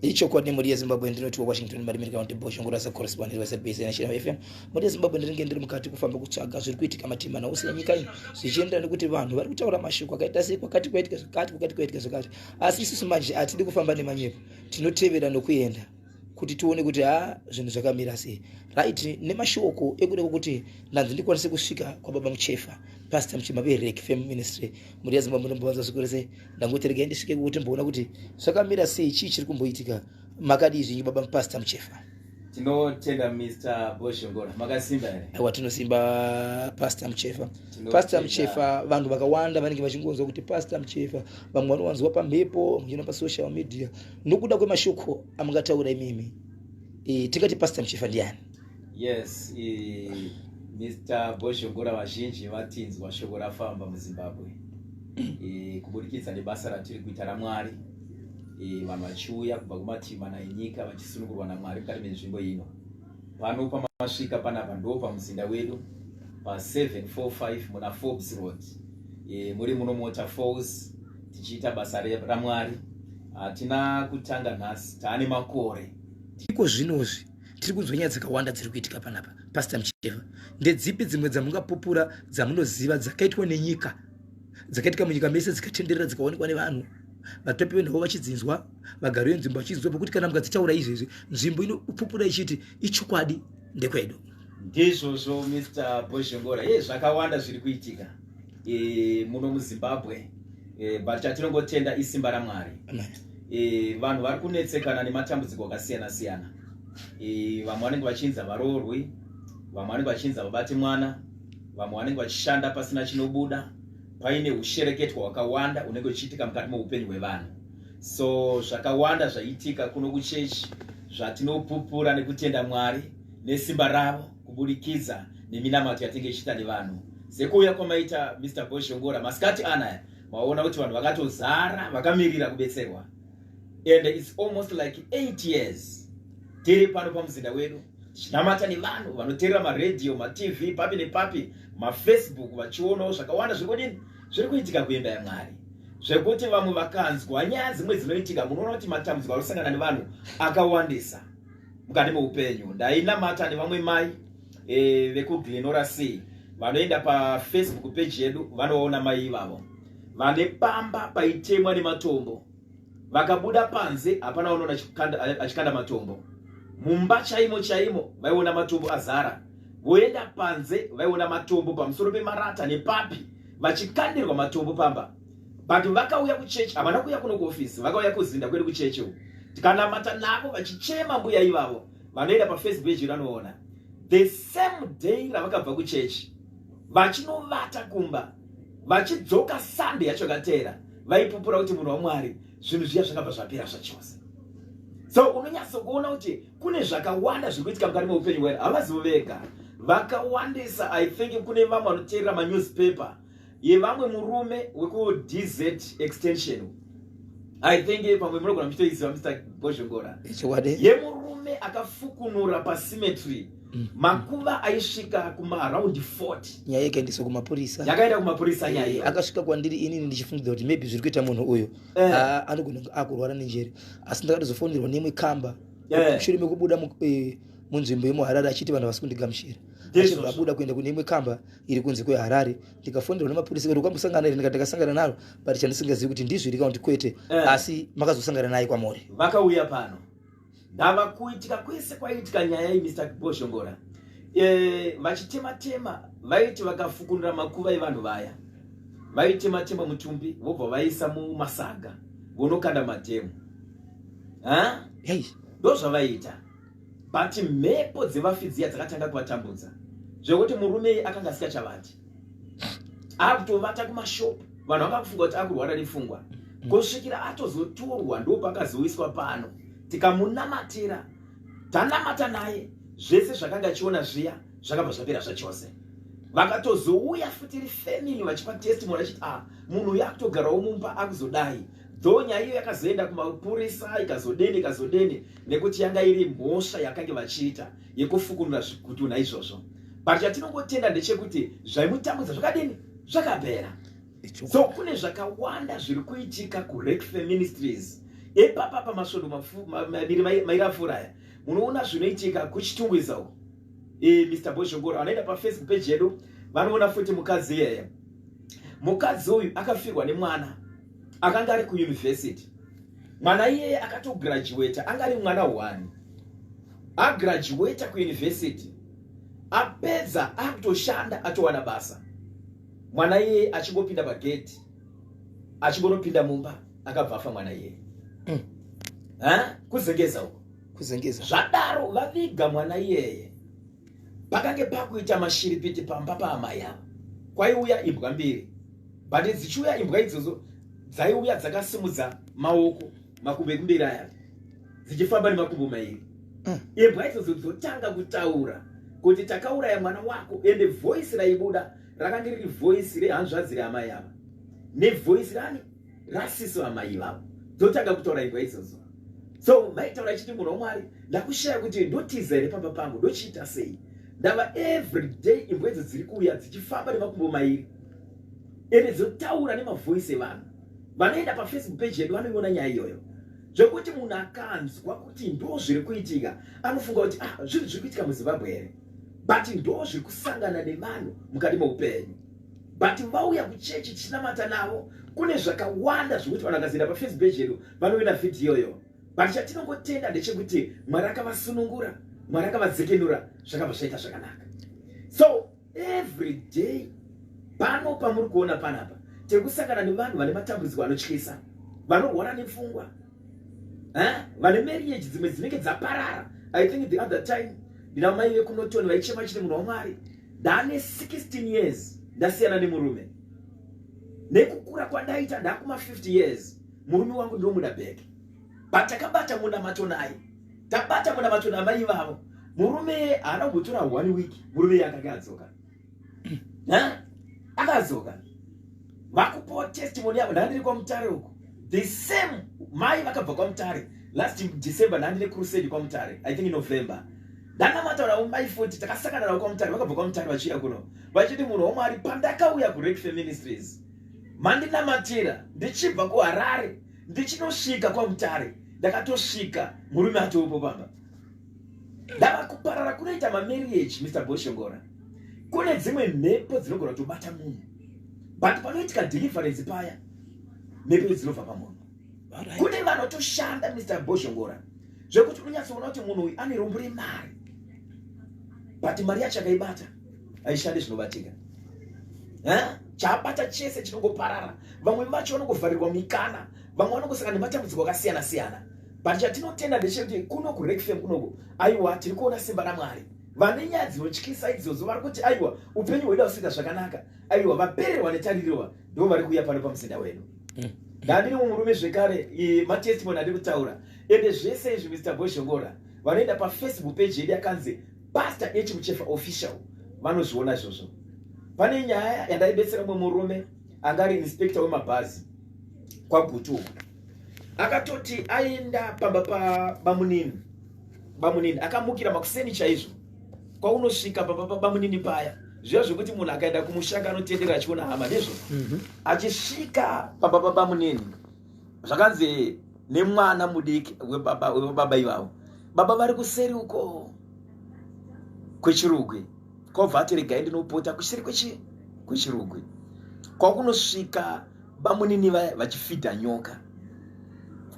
Ichokwadi, mhuri yeZimbabwe, ndinotiwa Washington Marimiri kana kuti Bhoshongora secorrespondent weZBC National FM. Mhuri yeZimbabwe, ndinenge ndiri mukati kufamba kutsvaga zviri kuitika matima naose enyika ino, zvichienderana nekuti vanhu vari kutaura mashoko akaita sei, kwakati kwaitika zvakati, kwakati kwaitika zvakati. Asi isusu manje hatidi kufamba nemanyepo, tinotevera nokuenda kuti tione kuti ha, zvinhu zvakamira sei. Right, nemashoko ekuda kwekuti ndanzi ndikwanise kusvika kwababa Muchefa, Pastor Muchema veRek Fam Ministry. Mhuri yeZimbabwe, ndombovanza zvikuru sei. Ndangoti regai ndisvike kuti mboona kuti zvakamira sei, chii chiri kumboitika. Makadii zvinyu, baba Pastor Muchefa? Tinotenda, Mr Boshongora. Makasimba here? Aiwa, tinosimba, Pastor Muchefa. Pastor Muchefa, vanhu vakawanda vanenge vachingonzwa kuti Pastor Muchefa, vamwe vanowanzwa pamhepo, muchiona pasocial media. Nokuda kwemashoko amungataura imimi, tingati Pastor Muchefa ndiani? Yes, Mr Boshongora, vazhinji vatinzwa shoko rafamba muZimbabwe kubudikidza nebasa ratiri kuita raMwari, vanhu vachiuya kubva kumativi mana enyika vachisunungurwa naMwari mukati menzvimbo ino. Pano pamasvika panapa ndo pamuzinda wedu pa745 muna Forbes Road, muri muno Waterfalls, tichiita basa raMwari. Hatina kutanga nhasi, taane makore. Iko zvinozvi tiri kunzwa nyaya dzakawanda dziri kuitika panapa. Pastor Muchefa, ndedzipi dzimwe dzamungapupura dzamunoziva dzakaitwa nenyika, dzakaitika munyika mese, dzikatenderera, dzikaonekwa nevanhu, vatapi venhau vachidzinzwa, vagari venzvimbo vachinzwa, pokuti kana mukadzitaura izvezvi nzvimbo inopupura ichiti ichokwadi, ndekwedu? Ndizvozvo, Mr Boshongora. Ye, zvakawanda zviri kuitika muno muZimbabwe, but chatinongotenda isimba raMwari. Vanhu vari kunetsekana nematambudziko akasiyana siyana. Vamwe vanenge vachinzi havaroorwi, vamwe vanenge vachinzi havabati mwana, vamwe vanenge vachishanda pasina chinobuda, paine ushereketwa hwakawanda unenge uchiitika mukati meupenyu hwevanhu. So zvakawanda zvaitika kuno kuchechi zvatinopupura nekutenda Mwari nesimba ravo kubudikidza neminamato yatinge ichiita nevanhu. Sekuuya kwamaita, Mr Boshongora, masikati anaya, maona kuti vanhu vakatozara vakamirira kubetserwa, and it's almost like 8 years tiri pano pamuzinda wedu tichinamata nevanhu vanoteerera maredhiyo, maTV, papi nepapi, maFacebook, vachionawo zvakawanda zviri kudini, zviri kuitika kuimba yaMwari, zvekuti vamwe vakanzwa nyaya dzimwe dzinoitika, munoona kuti matambudziko ari kusangana nevanhu akawandisa mukati meupenyu. Ndainamata nevamwe mai vekuGlenora C. Vanoenda paFacebook page yedu vanoona mai ivavo vane pamba paitemwa nematombo. Vakabuda panze, hapana vanoona achikanda matombo. Mumba chaimo chaimo vaiona matombo azara. Voenda panze, vaiona matombo pamusoro pemarata nepapi, vachikandirwa matombo pamba. But vakauya kuchechi, havana kuuya kuno kuofisi, vakauya kuzinda kwedu kuchechi uku, tikanamata navo vachichema. Mbuya ivavo, vanoenda paFacebook page vanoona, the same day ravakabva kuchechi vachinovata kumba, vachidzoka Sunday yacho yakateera, vaipupura kuti, "Munhu waMwari, zvinhu zviya zvakabva zvapera zvachose." So unonyatsokuona kuti kune zvakawanda zviri kuitika mukati meupenyu hwedu. Havazivo vega, vakawandisa. I think kune vamwe vanoteerera manewspaper yevamwe murume wekuDZ Extension. I think pamwe munogona muchitoiziva, Mr Bozhongora. Chokwadi. Yemurume akafukunura pacemetery makuva aisvika kumaaround 40. Nyaya ikaendeswa kumapurisa. Yakaenda kumapurisa nyaya iyo. Akasvika kwandiri inini ndichifungidza kuti maybe zviri kuita munhu uyu anogona kunge akurwara nenjere, asi ndakatozofonderwa neimwe kamba mushure mekubuda munzvimbo yemuHarare achiti vanhu havasi kundigamuchira. Achibva abuda kuenda kune imwe kamba iri kunze kweHarare, ndikafonderwa nemapurisa kuti ukambosangana here. Ndikati ndakasangana naro, but chandisingazivi kuti ndizvo iri kana kuti kwete. Asi makazosangana naye kwamuri? Vakauya pano. Ndava kuitika kwese kwaiitika nyaya iyi, Mr Boshongora, vachitema tema, vaiti vakafukunura makuva evanhu vaya, vaitema tema mutumbi, vobva vaisa mumasaga, vonokanda madhemu. Hey. Ndo zvavaiita, but mhepo dzevafi dziya dzakatanga kuvatambudza zvekuti murume akanga asingachavati, akutovata kumashopu. Vanhu vanga kufunga kuti akurwara nepfungwa, kusvikira atozotorwa. Ndo pakazoiswa pano, tikamunamatira, tanamata naye, zvese zvakanga achiona zviya zvakabva zvapera zvachose. Vakatozouya futi ri family vachipa testimony vachiti, "Ah, munhu uyu akutogarawo mumba, akuzodai." Though nyaya iyo yakazoenda kumapurisa, ikazodeni, ikazodeni, nekuti yanga iri mhosva yakange vachiita yekufukunura zvikutunha izvozvo. But chatinongotenda ndechekuti zvaimutambudza zvakadini, zvakapera. So kune zvakawanda zviri kuitika kuRekfe Ministries. Epapa pamasvondo maviri mairi apfuura aya, munoona zvinoitika kuChitungwiza uko. Mr Bozhongora, vanoenda paFacebook page yedu vanoona futi mukadzi iyeye. Mukadzi uyu akafirwa nemwana akanga ari kuyunivhesiti. Mwana iyeye akatograduata, anga ari mwana one, agraduata kuyunivhesiti, apedza, akutoshanda, atowana basa. Mwana iyeye achingopinda pagedhi, achingonopinda mumba, akabva afa mwana iyeye. Kuzengeza uko. Kuzengeza. Zvadaro, vaviga mwana iyeye, pakange pakuita mashiripiti pamba paamai ava. Kwaiuya imbwa mbiri, but dzichiuya imbwa idzodzo dzaiuya dzakasimudza maoko, makumbo ekumberi aya, dzichifamba nemakumbo mairi. Imbwa idzodzo dzotanga kutaura kuti, "Takauraya mwana wako." Ende voice raibuda rakanga riri voice rehanzvadzi reamai ava nevoice rani rasiso amai ivavo. Dzotanga kutaura imbwa idzodzo. So maitaura achiti, "Munhu waMwari, ndakushaya kuti ndotiza here pamba pangu, ndochiita sei? Ndava every day imbwa idzo dziri kuuya dzichifamba nemakumbo mairi, ende dzotaura nemavoice evanhu." Vanoenda paFacebook page yedu vanoiona nyaya iyoyo, zvekuti munhu akanzwa kuti ndo zviri kuitika anofunga kuti, "Ah, zvinhu zviri kuitika muZimbabwe here?" But ndo zviri kusangana nevanhu mukati meupenyu. But vauya kuchechi tichinamata navo, kune zvakawanda zvekuti vanhu vakazoenda paFacebook page yedu vanoona vhidhiyo iyoyo. But chatinongotenda ndechekuti Mwari akavasunungura, Mwari akavadzikinura, zvakabva zvaita zvakanaka. So every day pano pamuri kuona panapa, tiri kusangana nevanhu vane matambudziko anotyisa, vanorwara nepfungwa, vane marriage dzimwe dzinenge dzaparara. I think the other time ndina mai vekuNorton vaichema chine, "Munhu waMwari, ndaane 16 years ndasiyana nemurume. Nekukura kwandaita, ndakuma 50 years, murume wangu ndinomuda back, but takabata munamato naye, tabata munamato namai vavo, murume haana kumbotora one week, murume iye akanga adzoka." Akadzoka, vakupawo testimony yavo. Ndanga ndiri kwaMutare uko, the same mai vakabva kwaMutare last December. Ndanga ndine crusade kwaMutare, I think November. Ndanamataurawo mai futi, takasangana navo kwaMutare, vakabva kwaMutare vachiuya kuno vachiti, "Munhu waMwari, pandakauya kuRekfe Ministries mandinamatira, ndichibva kuHarare ndichinosvika kwaMutare, ndakatosvika murume atopo pamba." Ndava kuparara kunoita mamarriage, Mr Boshongora, kune dzimwe mhepo dzinogona kutobata munhu, but panoitika deliverance paya, mhepo dzinobva pamunhu. Kune vanotoshanda, Mr Boshongora, zvekuti unonyatsoona kuti munhu uyu ane rombo remari, but mari yacho akaibata haishandi zvinobatika. Chaabata chese chinongoparara. Vamwe vacho vanongovharirwa mikana, vamwe vanongosangana nematambudziko akasiyana siyana. But chatinotenda ndechekuti kuno kuRekfem kunoku, aiwa, tiri kuona simba raMwari. Vane nyaya dzinotyisa idzodzo, vari kuti, "Aiwa, upenyu hwedu hausiita zvakanaka," aiwa, vapererwa netarirwa, ndo vari kuuya pano pamuzinda wedu. Ndandiri murume zvekare, matestimony andiri kutaura, ende zvese izvi, Mr Boshongora, vanoenda paFacebook page yedu yakanzi Pastor H Muchefa Official vanozviona izvozvo. Pane nyaya yandaibetsera mumwe murume anga ari inspector wemabhazi kwaGutu uku. Akatoti aenda pamba pabamunini, bamunini akamukira makuseni chaizvo. Kwaunosvika pamba pabamunini paya, zviya zvekuti munhu akaenda kumushanga anotendera achiona hama, ndizvo. Achisvika pamba pabamunini, zvakanzi nemwana mudiki webaba ivavo, "Baba vari kuseri uko kwechirugwi." Kwabva ati, "Regai ndinopota kuseri kwechirugwi." Kwakunosvika bamunini vaya vachifidha nyoka.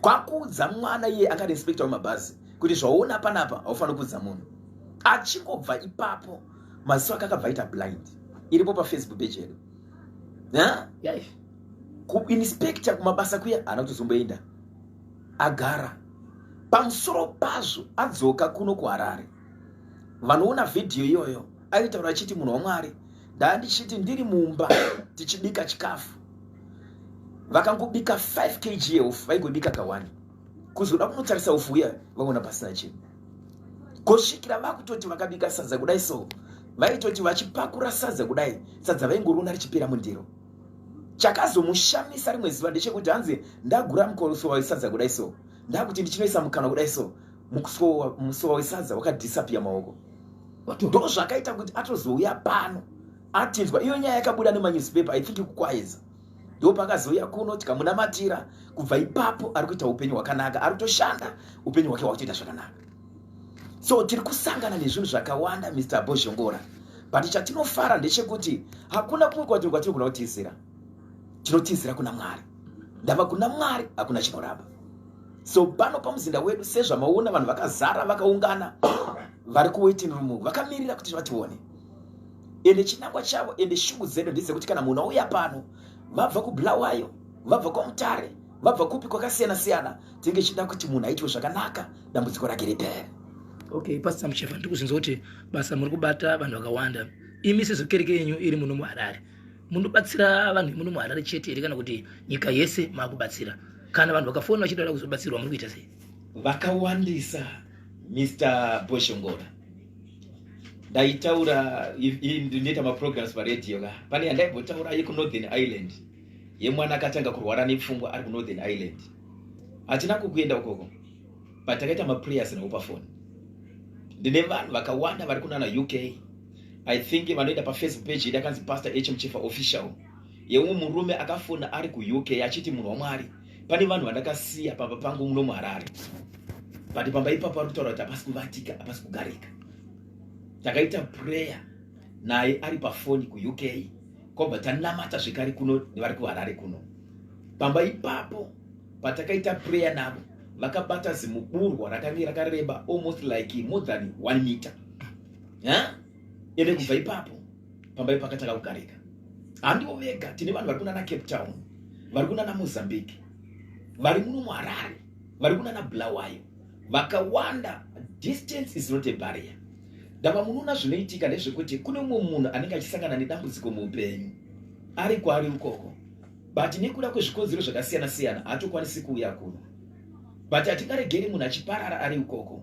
Kwakuudza mwana iye anga inspector wemabhazi kuti, "Zvaona panapa haufaniri kuudza munhu." Achingobva ipapo, maziso ake akabva aita blind. Iripo paFacebook page yedu. Kuinspector kumabasa kuya haana kutozomboenda, agara. Pamusoro pazvo, adzoka kuno kuHarare, vanoona vhidhiyo iyoyo, aitaura achiti, "Munhu waMwari, ndaa ndichiti ndiri mumba tichibika chikafu, vakangobika 5 kg yehufu, vaingobika ka1, kuzoda kunotarisa ufu uya, vaona pasina chinhu." Kusvikira vakutoti vakabika sadza kudai so, vaitoti vachipakura sadza kudai, sadza vaingoriona richipera mundiro. Chakazomushamisa rimwe zuva ndechekuti hanzi, "Ndagura mukosowa wesadza kudai so, ndakuti ndichinoisa mukanwa kudai so, musowa wesadza wakadisappear maoko." Ndo zvakaita kuti atozouya pano atinzwa. Iyo nyaya yakabuda nemanewspaper, I think kuKwayedza. Ndopakazouya kuno tikamunamatira. Kubva ipapo ari kuita upenyu hwakanaka, ari kutoshanda, upenyu hwake hwakutoita zvakanaka. So tiri kusangana nezvinhu zvakawanda, Mr Bozhongora, but chatinofara ndechekuti hakuna kumwe kwatiri kwatinogona kutizira. Tinotizira kuna Mwari. Ndava kuna Mwari hakuna chinoramba. So pano pamuzinda wedu, sezvamaona, vanhu vakazara, vakaungana, vari kuwaiting room vakamirira kuti vatione. Ende chinangwa chavo, ende shungu dzedu ndedzekuti kana munhu auya pano, vabva kuBulawayo, vabva kwaMutare, vabva kupi kwakasiyana siyana, tinenge tichida kuti munhu aitwe zvakanaka, dambudziko rake ripere. Okay, Pastor Muchefa, ndiri kuzvinzwa kuti basa muri kubata vanhu vakawanda. Imi sezvo kereke yenyu iri muno muHarare, munobatsira vanhu vemuno muHarare chete here, kana kuti nyika yese maakubatsira? Kana vanhu vakafona vachida kuda kuzobatsirwa, muri kuita sei? Vakawandisa, Mr Boshongora. Ndaitaura, ndinoita maprograms paredhiyo ka. Pane yandaimbotaura yekuNorthern Ireland, yemwana akatanga kurwara nepfungwa ari kuNorthern Ireland. Hatina kukuenda ukoko, but takaita maprayers navo pafoni. Ndine vanhu vakawanda vari kunana UK. I think vanoenda paFacebook page yedu yakanzi Pastor H Muchefa Official, yeumwe murume akafona ari kuUK achiti, "Munhu waMwari, pane vanhu vandakasiya pamba pangu muno muHarare, but pamba ipapo vari kutaura kuti hapasi kuvatika, hapasi kugarika." Takaita prayer naye ari pafoni kuUK, kwabva tanamata zvekare kuno nevari kuHarare kuno. Pamba ipapo patakaita prayer navo, vakabata zimuburwa rakange rakareba almost like more than 1 meter. Ende kubva ipapo pamba ipakatanga kugarika. Handivo vega, tine vanhu vari kunana Cape Town, vari kunana Mozambique, vari muno muHarare, vari kunana Bulawayo, vakawanda. Distance is not a barrier. Ndava munoona zvinoitika ndezvekuti kune mumwe munhu anenge achisangana nedambudziko muupenyu ari kwaari ukoko, but nekuda kwezvikonzero zvakasiyana siyana haatokwanisi kuuya kuno. But hatingaregeri munhu achiparara ari ukoko.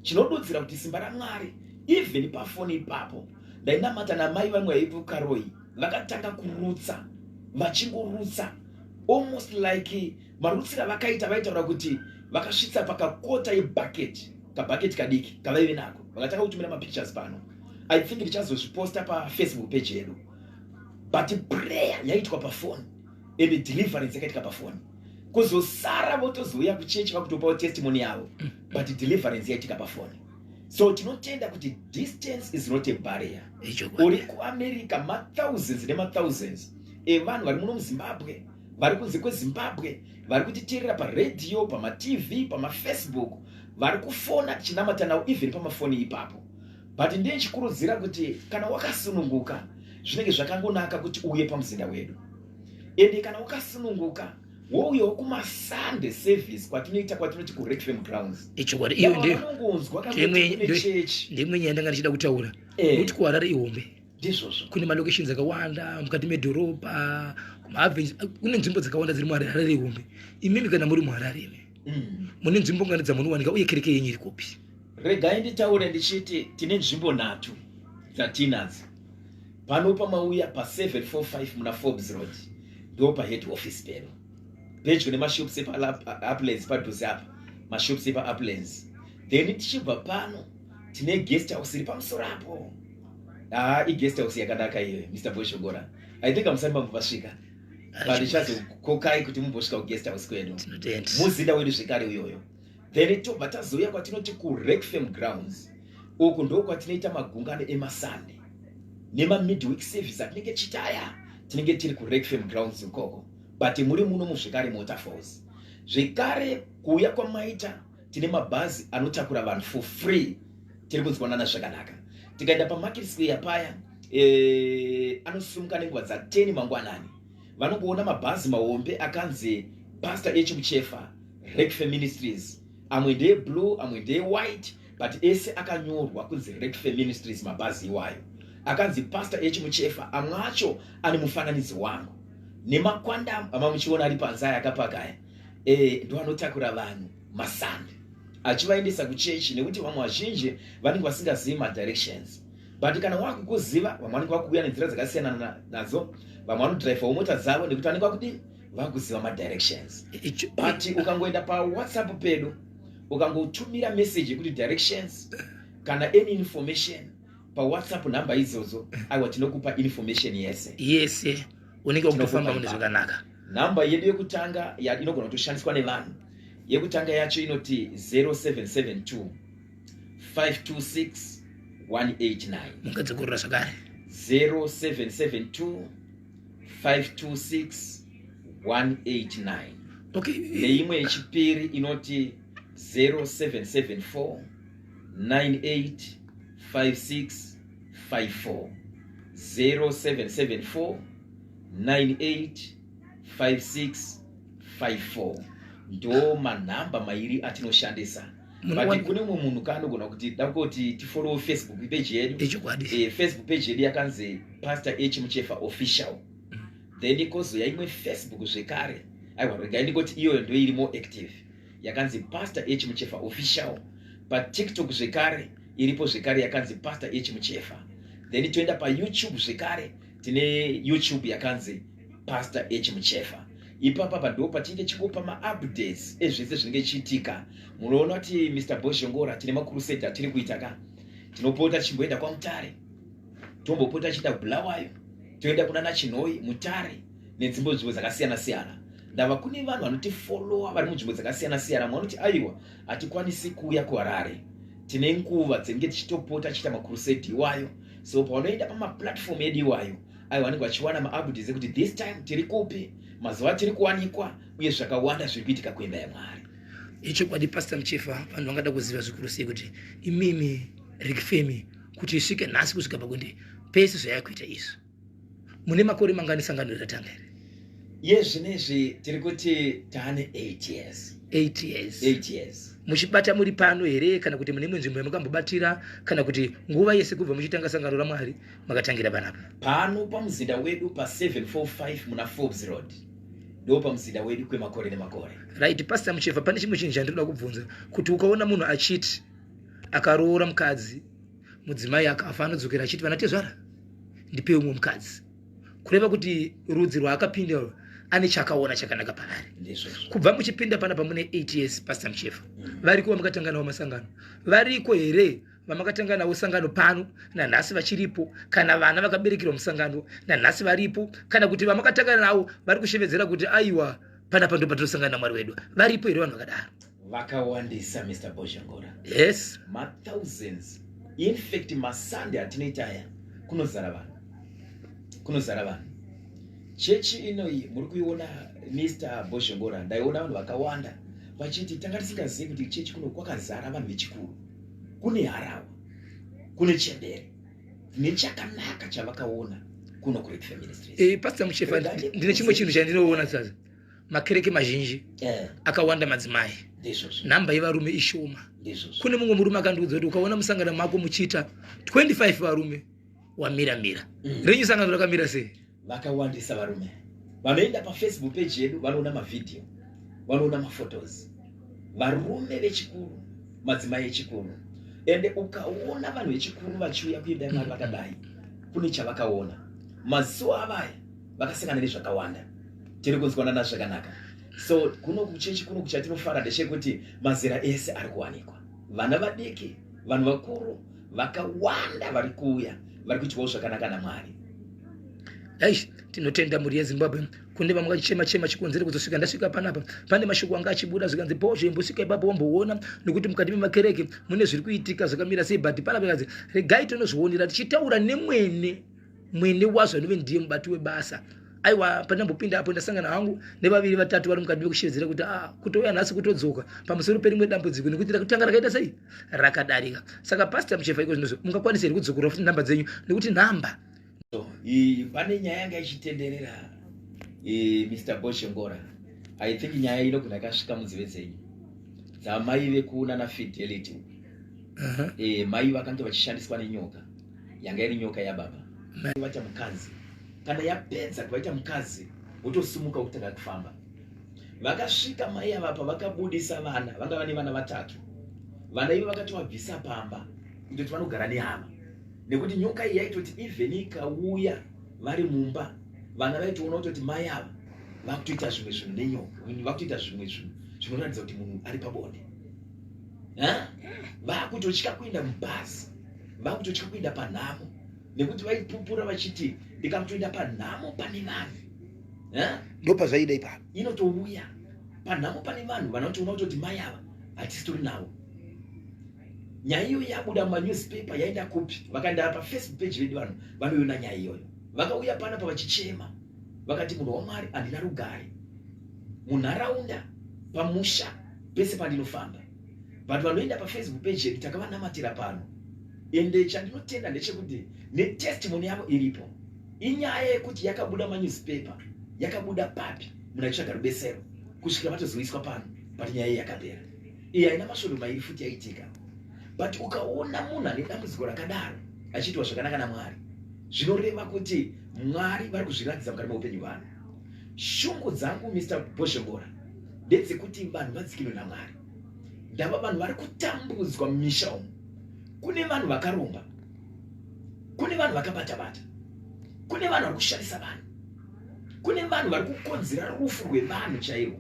Chinodudzira kuti simba raMwari, even pafoni ipapo ndainamata namai vamwe vaivukaroi, vakatanga kurutsa, vachingorutsa almost like marutsiro avakaita, vaitaura kuti vakasvitsa pakakota yebhaketi, kabhaketi kadiki kavaive nako. Vakatanga kutumira mapictures pano. I think ndichazozviposta paFacebook page yedu. But prayer yaitwa pafoni and deliverance yakaitika pafoni. Kuzosara votozouya kuchechi vakutopawo testimony yavo, but deliverance yaitika pafoni. So tinotenda kuti distance is not a barrier. Uri kuAmerica, mathousands nemathousands evanhu vari muno muZimbabwe, vari kunze kweZimbabwe, vari kutiteerera paredhiyo, pamaTV, pamaFacebook, vari kufona, tichinamata navo even pamafoni ipapo. But ndechikurudzira kuti kana wakasununguka, zvinenge zvakangonaka kuti uuye pamuzinda wedu. Ende kana wakasununguka, wouyawo kumaSunday service kwatinoita, kwatinoti kuRekfam Grounds. Ichokwadi, iyo ndiyo Vanongonzwa chechi. Ndimwe nyaya ndanga ndichida kutaura, nekuti kuHarare ihombe. Ndizvozvo. Kune malocations akawanda mukati medhorobha, kumaAvenues, kune nzvimbo dzakawanda dziri muHarare ihombe. Imimi kana muri muHarare imi, mune nzvimbo ngani dzamunowanika, uye kereke yenyu iri kupi? Regai nditaure ndichiti tine nzvimbo nhatu dzatinadzo pano. Pamauya pa745 muna Forbes Road, ndo pahead office pedu, pedyo nemashops epaUplands, padhuze apa, mashops epaUplands. Then tichibva pano tine guest house iri pamusoro apo. Haa, iguest house yakanaka iyoyo, Mr Boshogora. I think hamusati mambovasvika, but ndichazokokai kuti mumbosvika kuguest house kwedu. Tinotenda. Muzinda wedu zvekare uyoyo. Then tobva tazouya kwatinoti kuRekfam Grounds. Uku ndo kwatinoita magungano emaSunday nemamidweek service atinenge tichitaya. Tinenge tiri kuRekfam Grounds ukoko, but muri muno muzvekare muWaterfalls zvekare. Kuuya kwamaita, tine mabhazi anotakura vanhu for free. Tiri kunzwanana zvakanaka? Tikaenda paMarket Square paya, anosumuka nenguva dza10 mangwanani. Vanongoona mabhazi mahombe akanzi Pastor H Muchefa, Rekfe Ministries. Amwe ndeeblue, amwe ndewhite, but ese akanyorwa kunzi Rekfe Ministries. Mabhazi iwayo akanzi Pastor H Muchefa, amwe acho ane mufananidzo wangu nemaQuantum amamuchiona ari panze aya akapaka aya. Ndo anotakura vanhu maSunday achivaendesa kuchechi, nekuti vamwe vazhinji vanenge vasingazivi madirections. But kana wakukuziva, vamwe vanenge vakuuya nenzira dzakasiyana nadzo. Vamwe vanodhiraivhawo mota dzavo nekuti vanenge vakudini, vakuziva madirections. But ukangoenda paWhatsApp pedu, ukangotumira message yekuti directions kana any information paWhatsApp nhamba idzodzo, aiwa, tinokupa information yese. Yese unenge wakutofamba Tinokupa mune zvakanaka. Nhamba yedu yekutanga inogona kutoshandiswa nevanhu, yekutanga yacho inoti 0772 526 189. Mungadzokorora zvakare. 0772 526 189. Okay. Neimwe yechipiri inoti 0774 98 56 54. 0774 98 56 54 ndo manhamba mairi atinoshandisa. But kune mumwe munhu kaanogona kuti da kuti tifollow Facebook page yedu. Ichokwadi. Facebook page yedu yakanzi Pastor H Muchefa Official. Then kozouya imwe Facebook zvekare, aiwa, regai ndingoti iyoyo ndo iri more active, yakanzi Pastor H Muchefa Official. PaTikTok zvekare iripo zvekare, yakanzi Pastor H Muchefa. Then toenda paYouTube zvekare, tine YouTube yakanzi Pastor H Muchefa. Ipapa ndo patinenge tichikopa maupdates ezvese zvinenge chiitika. Munoona kuti, Mr Bozhongora, tine macrusade atiri kuita ka. Tinopota tichimboenda kwaMutare, tombopota tichienda kuBulawayo, toenda kuna naChinhoi, Mutare nedzimbo nzvimbo dzakasiyana siyana. Ndava kune vanhu vanotifollowa vari munzvimbo dzakasiyana siyana, vanoti aiwa, hatikwanisi kuuya kuHarare. Tine nguva dzinenge tichitopota tichiita macrusade iwayo. So pavanoenda pamaplatform edu iwayo, aiwa, vanenge vachiwana maupdates ekuti this time tiri kupi, mazuva tiri kuwanikwa, uye zvakawanda zviri kuitika kuimba yaMwari. Ichokwadi, Pastor Muchefa. Vanhu vangada kuziva zvikuru sei kuti imimi Rikfemi kuti isvike nhasi kusvika pakuti pese zvayakuita izvi, mune makore mangani sangano riratanga here? Iye zvinezvi tiri kuti taane 8 years. 8 years? 8 years. Muchibata muri pano here, kana kuti mune imwe nzvimbo yamukambobatira, kana kuti nguva yese kubva muchitanga sangano raMwari makatangira panapa? Pano pamuzinda wedu pa745 muna Forbes Road, ndo pamuzinda wedu kwemakore nemakore. Right, Pastor Muchefa, pane chimwe chinhu chandinoda kubvunza, kuti ukaona munhu achiti akaroora mukadzi, mudzimai akafa, anodzokera achiti, "Vana tezvara, ndipe umwe mukadzi," kureva kuti rudzi rwaakapinda ane chakaona chakanaka paari. Ndizvozvo. Kubva muchipinda panapa mune 8 years, Pastor Muchefa, variko vamakatanga navo masangano? Variko here vamakatanga navo sangano pano nanhasi vachiripo, kana vana vakaberekerwa musangano nanhasi varipo, kana kuti vamakatanga navo vari kushevedzera kuti aiwa, panapa ndo patinosangana naMwari wedu? Varipo here vanhu vakadaro? Vakawandisa, Mr Bozhongora. Mathousands. In fact, maSunday atinoita aya kunozara vanhu, kunozara vanhu. Chechi inoyi muri kuiona, Mr Bozhongora, ndaiona vanhu vakawanda vachiti tanga tisingazivi kuti chechi kuno kwakazara vanhu vechikuru, kune harawa, kune chembere nechakanaka chavakaona kuno kuRekfe Ministries. Pastor Muchefa, ndine chimwe chinhu chandinoona sasa. Makereke mazhinji akawanda madzimai, nhamba yevarume ishoma. Kune mumwe murume akandiudza kuti ukaona musangano mako muchiita 25 varume, wamira mira. Renyu sangano rakamira sei? Vakawandisa varume. Vanoenda paFacebook page yedu vanoona mavhidhiyo, vanoona maphotos, varume vechikuru, madzimai echikuru. Ende ukaona vanhu vechikuru vachiuya kuimba yaMwari vakadai, kune chavakaona. Mazuva avaya vakasangana nezvakawanda. Tiri kunzwanana zvakanaka? So kuno kuchechi kuno kuchatinofara ndechekuti mazera ese ari kuwanikwa, vana vadiki, vanhu vakuru, vakawanda vari kuuya, vari kuitwawo zvakanaka naMwari. Aish, tinotenda mhuri yeZimbabwe. Kune vamwe vachichema chema chikonzero kuzosvika ndasvika panapa, pane mashoko anga achibuda zvikanzi, "Bhozho, imbosvika ipapo wamboona nekuti mukati memakereke mune zviri kuitika zvakamira sei." But panapa kanzi regai tonozvionera tichitaura nemwene mwene wazvo, anove ndiye mubati webasa. Aiwa, pandambopinda apo ndasangana hangu nevaviri vatatu vari mukati mekushevedzera kuti ah, kutouya nhasi kutodzoka pamusoro perimwe dambudziko, nekuti rakutanga rakaita sei, rakadarika. Saka Pastor Muchefa, iko zvinozvo mungakwanisa here kudzokorora futi nhamba dzenyu, nekuti nhamba So, pane nyaya yanga ichitenderera, Mr Boshengora. I think nyaya inogona yakasvika munzeve dzenyu, dzamai vekuuna naFidelity. Mai vakange vachishandiswa nenyoka, yanga iri nyoka yababa. Vaita mukadzi, kana yapedza kuvaita mukadzi, wotosimuka kutanga kufamba. Vakasvika mai ava pavakabudisa vana, vanga vane vana vatatu. Vana ivo vakatovabvisa pamba kutoti vanogara nehama, nekuti nyoka iyi yaitoti even ikauya vari mumba, vana vaitoona kutoti mai ava vakutoita zvimwe zvinhu nenyoka, vakutoita zvimwe zvinhu zvinoratidza kuti munhu ari pabonde. Vakutotya kuenda mubhazi, vakutotya kuenda panhamo, nekuti vaipupura vachiti, "Ndikakutoenda panhamo pane vanhu, Eh? Ndopazvaida ipapo. Inotouya panhamo. Pane vanhu vanotoona kutoti mai ava hatisitori navo. Nyaya iyoyo yabuda mumanewspaper, yaenda kupi? Vakaenda pafacebook page vedu, vanhu vanoiona nyaya iyoyo. Vakauya panapa vachichema, vakati, "Munhu waMwari, handina rugare munharaunda, pamusha pese pandinofamba." Vanhu vanoenda pafacebook page yedu, takavanamatira pano. Ende chandinotenda ndechekuti netestimony yavo iripo. Inyaya yekuti yakabuda manewspaper, yakabuda papi, munhu achitsvaga rubesero kusvikira vatozoiswa pano. But nyaya iyi yakapera, iyi haina masvondo mairi futi yaitika. But ukaona munhu ane dambudziko rakadaro achiitwa zvakanaka naMwari, zvinoreva kuti Mwari vari kuzviratidza mukati meupenyu hwanhu. Shungu dzangu, Mr Bhozhongora, ndedzekuti vanhu vadzikinwe naMwari. Ndava vanhu vari kutambudzwa mumisha umu. Kune vanhu vakaromba, kune vanhu vakabata-bata, kune vanhu vari kushandisa vanhu, kune vanhu vari kukonzera rufu rwevanhu chairwo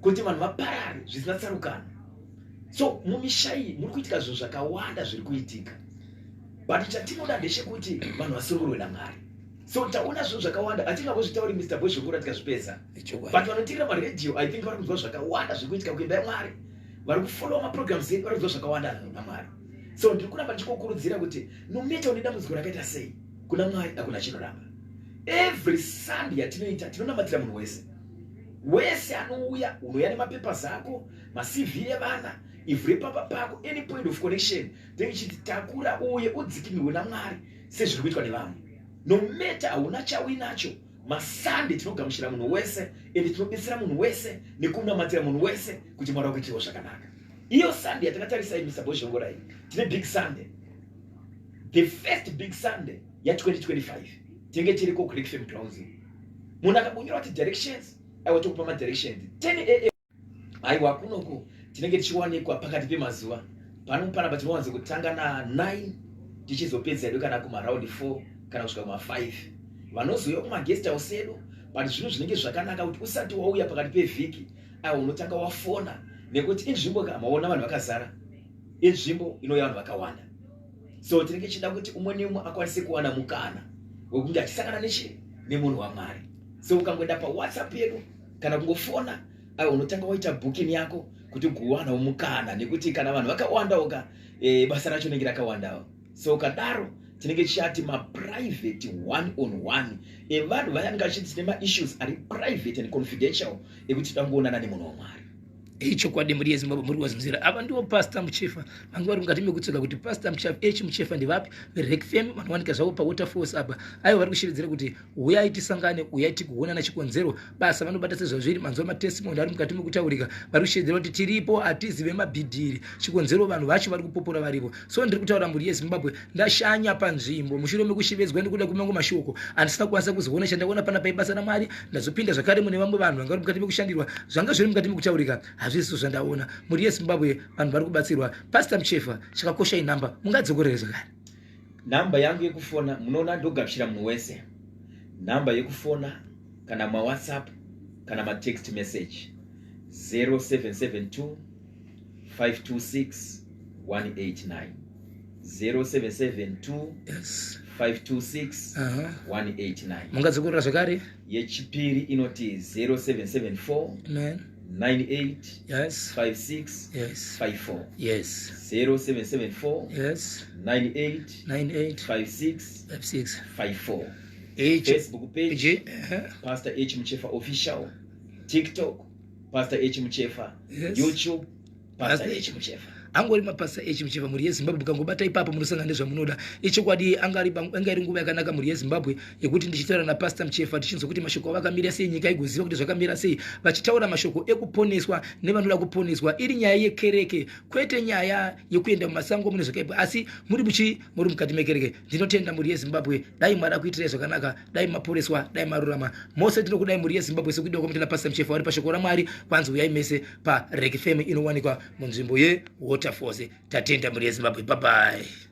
kuti vanhu vaparare zvisina tsarukano. So mumisha iyi muri kuitika zvinhu zvakawanda zviri kuitika, but chatinoda ndechekuti vanhu vasunungurwe naMwari. So taona zvinhu zvakawanda, hatingambozvitauri, Mr Bhozhongora, tikazvipedza. But vanotirira maredhiyo, I think vari kunzwa zvakawanda zviri kuitika kuimba yaMwari. Vari kufollowa maprograms edu, vari kunzwa zvakawanda naMwari. So ndiri kuramba ndichikokurudzira kuti no matter une dambudziko rakaita sei, kuna Mwari hakuna chinoramba. Every Sunday yatinoita, tinonamatira munhu wese wese anouya. Unouya nemapapers ako, maCV evana, ivhu repapa pako, any point of connection, tinenge chiti takura uye udzikinurwe naMwari sezviri kuitwa nevamwe. No matter hauna chauinacho, maSunday tinogamuchira munhu wese, ende tinobetsera munhu wese nekunamatira munhu wese kuti Mwari wakuitirewo zvakanaka. Iyo Sunday yatakatarisa iyi, Mr Bhozhongora, iyi tine big Sunday, the first big Sunday ya2025. Tinenge tiri kuGreek Fam Grounds. Munhu akabonyora kuti directions, aiwa, tokupa madirections 10 am. Aiwa, kunoku tinenge tichiwanikwa pakati pemazuva pano panapa. Tinowanza kutanga na9, tichizopedza edu kana kumaround 4 kana kusvika kuma5. Vanozouya kumaguest house edu, but zvinhu zvinenge zvakanaka kuti usati wauya pakati pevhiki, aiwa, unotanga wafona, nekuti inzvimbo ka maona vanhu vakazara, inzvimbo inouya vanhu vakawanda. So tinenge tichida kuti umwe neumwe akwanise kuwana mukana wekunge achisangana nechi nemunhu waMwari. So ukangoenda pawhatsapp yedu kana kungofona, aiwa, unotanga waita booking yako kuti ugovanawo mukana, nekuti kana vanhu vakawandawo ka, basa racho rinenge rakawandawo. So ukadaro tinenge tichati maprivate one on one evanhu vaya vanenge vachiti tine maissues ari private and confidential ekuti toda kungoonana nemunhu waMwari. Ichokwadi, muri yeZimbabwe, muri wazimzira. Ava ndivo Pastor Muchefa vange vari mukati mekutsvaka kuti Pastor H Muchefa ndevapi, veRekfem, vanowanika zvavo paWaterfalls apa. Aiwa, vari kushevedzera kuti uyai tisangane, uyai tikuonana. Chikonzero basa vanobata sezvazviri. Manzwa matestimony ari mukati mekutaurika. Vari kushevedzera kuti tiripo, hatizive mabhidhiri. Chikonzero vanhu vacho vari kupopora varipo. So ndiri kutaura, mhuri yeZimbabwe, ndashanya panzvimbo mushure mekushevedzwa nekuda kwemango mashoko handisina kukwanisa kuzoona chandaona panapa ibasa raMwari. Ndazopinda zvakare mune vamwe vanhu vanga vari mukati mekushandirwa. Zvanga zviri mukati mekutaurika hazvisiso zvandaona. Mhuri yeZimbabwe, vanhu vari kubatsirwa. Pastor Muchefa, chakakosha inhamba, mungadzokorere zvakare? Nhamba yangu yekufona, munoona ndogashira munhu wese. Nhamba yekufona kana mawhatsapp kana matext message, 0772 526 189, 0772 526 189. Mungadzokorera zvakare? Yechipiri inoti 0774 Amen. 98 56 54. 0774 98 98 56 56 54. H Facebook page, G Pastor H Muchefa Official. TikTok, Pastor H Muchefa. YouTube, Pastor Pastor H Muchefa. Angori mapastor H Muchefa. Mhuri yeZimbabwe, mukangobata ipapo munosangana nezvamunoda. Ichokwadi, anga iri nguva yakanaka, mhuri yeZimbabwe, yekuti ndichitaura napastor Muchefa, tichinzwa kuti mashoko avo akamira sei, nyika igoziva kuti zvakamira sei, vachitaura mashoko ekuponeswa nevanoda kuponeswa, iri nyaya yekereke, kwete nyaya yekuenda mumasango mune zvakaipa, asi muri muchi muri mukati mekereke. Ndinotenda, mhuri yeZimbabwe. Dai Mwari akuitirai zvakanaka, dai maporeswa, dai marurama mose. Tinokudai, mhuri yeZimbabwe, sekudiwa kwamutenda Pastor Muchefa vari pashoko raMwari. Kwanzi uyai mese paRekfem, inowanikwa munzvimbo yeWaterfalls. Tatenda, mhuri yeZimbabwe. Bye bye.